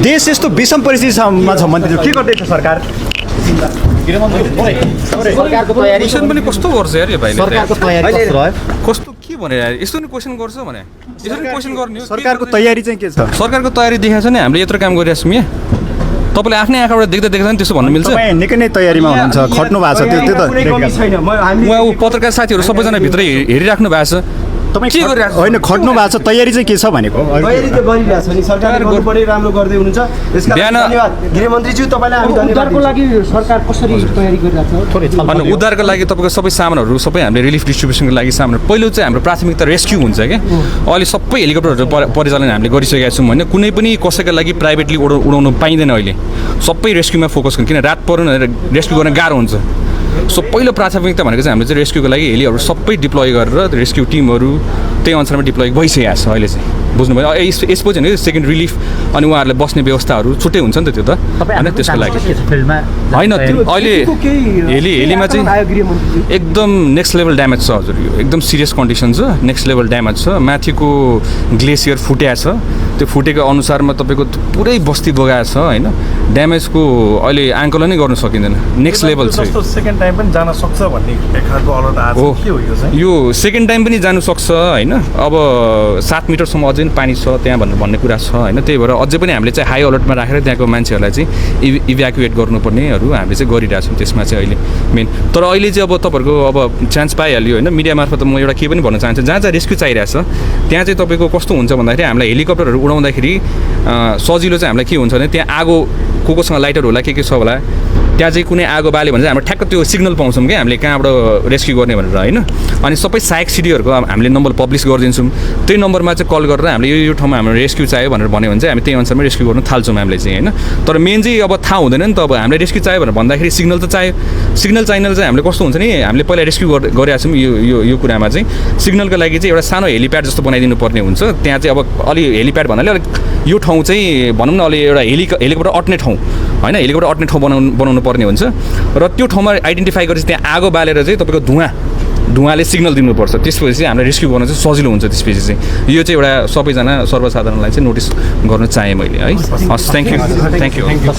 देश यस्तो विषम परिस्थितिमा छ मन्त्री के गर्दैछ सरकार? सरकारको तयारी पनि कस्तो गर्छ यार यो भाइले? सरकारको तयारी कस्तो रह्यो? कस्तो के भने यार यस्तो नि क्वेसन गर्छ भने यसरी क्वेसन गर्ने हो। सरकारको तयारी चाहिँ के छ? सरकारको तयारी देखाएको छ नि हामीले यत्रो काम गरिरहेको छौँ यहाँ। तपाईँले आफ्नै आँखाबाट देख्दा नि त्यसो भन्नु मिल्छ? तपाईँ निकै नै तयारीमा हुनुहुन्छ, खट्नु भएको छ त्यो त उहाँ पत्रकार साथीहरू सबैजना भित्रै हेरिराख्नु भएको छ। तपाईँ के गरिरहेको छ? होइन खट्नु भएको छ, तयारी चाहिँ के छ भनेको? तयारी त गरिरहेछ नि, सरकारले गर्नुपर्ने राम्रो गर्दै हुनुहुन्छ। यसका लागि धन्यवाद गृहमन्त्रीज्यू, तपाईँलाई हामी उद्धारको लागि सरकार कसरी तयारी गरिरहेछ? अनि उद्धारको लागि तपाईँको सबै सामानहरू सबै हामीले रिलिफ डिस्ट्रिब्युसनको लागि सामान पहिलो चाहिँ हाम्रो प्राथमिकता रेस्क्यु हुन्छ क्या। अहिले सबै हेलिकप्टरहरू परिचालन हामीले गरिसकेका छौँ होइन। कुनै पनि कसैको लागि प्राइभेटली उडाउनु पाइँदैन अहिले, सबै रेस्क्युमा फोकस गर्नु, किन रात पऱ्यो भने रेस्क्यु गर्न गाह्रो हुन्छ। सो पहिलो प्राथमिकता भनेको चाहिँ हामीले चाहिँ रेस्क्युको लागि हेलीहरू सबै डिप्लोय गरेर रेस्क्यु टिमहरू त्यही अनुसारमा डिप्लोय भइसकेको छ अहिले चाहिँ, बुझ्नुभयो? यसपछि भने सेकेन्ड रिलिफ अनि उहाँहरूलाई बस्ने व्यवस्थाहरू छुट्टै हुन्छ नि त त्यो त होइन। त्यसको लागि होइन अहिले हेलीमा चाहिँ एकदम नेक्स्ट लेभल ड्यामेज छ हजुर, यो एकदम सिरियस कन्डिसन छ, नेक्स्ट लेभल ड्यामेज छ। माथिको ग्लेसियर फुट्या छ, त्यो फुटेको अनुसारमा तपाईँको पुरै बस्ती बगाएको छ होइन। ड्यामेजको अहिले आङ्कलनै गर्न सकिँदैन, नेक्स्ट लेभल छ। सेकेन्ड टाइम पनि जान सक्छ भन्ने खालको अलर्ट आएको छ। के हो यो चाहिँ? यो सेकेन्ड टाइम पनि जानु सक्छ होइन। अब 7 मिटरसम्म अझै पनि पानी छ त्यहाँ भन्ने कुरा छ होइन। त्यही भएर अझै पनि हामीले चाहिँ हाई अलर्टमा राखेर त्यहाँको मान्छेहरूलाई चाहिँ इभ्याकुएट गर्नुपर्नेहरू हामीले चाहिँ गरिरहेछौँ त्यसमा चाहिँ अहिले मेन। तर अहिले चाहिँ अब तपाईँहरूको अब चान्स पाइहाल्यो होइन, मिडिया मार्फत म एउटा के पनि भन्न चाहन्छु, जहाँ जहाँ रेस्क्यु चाहिरहेछ त्यहाँ चाहिँ तपाईँको कस्तो हुन्छ भन्दाखेरि हामीलाई हेलिकप्टरहरू उडाउँदाखेरि सजिलो चाहिँ हामीलाई के हुन्छ भने त्यहाँ आगो कोसँग लाइटर होला के छ होला, त्यहाँ चाहिँ कुनै आगो बाल्यो भने चाहिँ हाम्रो ठ्याक्क त्यो सिग्नल पाउँछौँ क्या हामीले कहाँबाट रेस्क्यु गर्ने भनेर होइन। अनि सबै सहायक सिडीहरूको हामीले नम्बर पब्लिस गरिदिन्छौँ, त्यही नम्बरमा चाहिँ कल गरेर हामीले यो ठाउँमा हाम्रो रेस्क्यु चाहियो भनेर भन्यो भने चाहिँ हामी त्यही अनुसारमै रेस्क्यु गर्न थाल्छौँ हामीले चाहिँ होइन। तर मेन चाहिँ अब थाहा हुँदैन नि त, अब हामीले रेस्क्यु चाहियो भनेर भन्दाखेरि सिग्नल त चाहियो। सिग्नल चाहिनल चाहिँ हामीले कस्तो हुन्छ नि, हामीले पहिला रेस्क्यु गरिरहेको छौँ यो कुरामा चाहिँ सिग्नलको लागि चाहिँ एउटा सानो हेलिप्याड जस्तो बनाइदिनु पर्ने हुन्छ। त्यहाँ चाहिँ अब अलि हेलिप्याड भन्नाले अलिक यो ठाउँ चाहिँ भनौँ न अलि एउटा हेलिकप्टर अट्ने ठाउँ होइन, हेलिकप्टर अट्ने ठाउँ बनाउनु पर्ने हुन्छ। र त्यो ठाउँमा आइडेन्टिफाई गरेपछि त्यहाँ आगो बालेर चाहिँ तपाईँको धुवाँले सिग्नल दिनुपर्छ। त्यसपछि चाहिँ हामीलाई रेस्क्यु गर्न चाहिँ सजिलो हुन्छ। त्यसपछि चाहिँ यो चाहिँ एउटा सबैजना सर्वसाधारणलाई चाहिँ नोटिस गर्न चाहेँ मैले है। हस्, थ्याङ्क यू।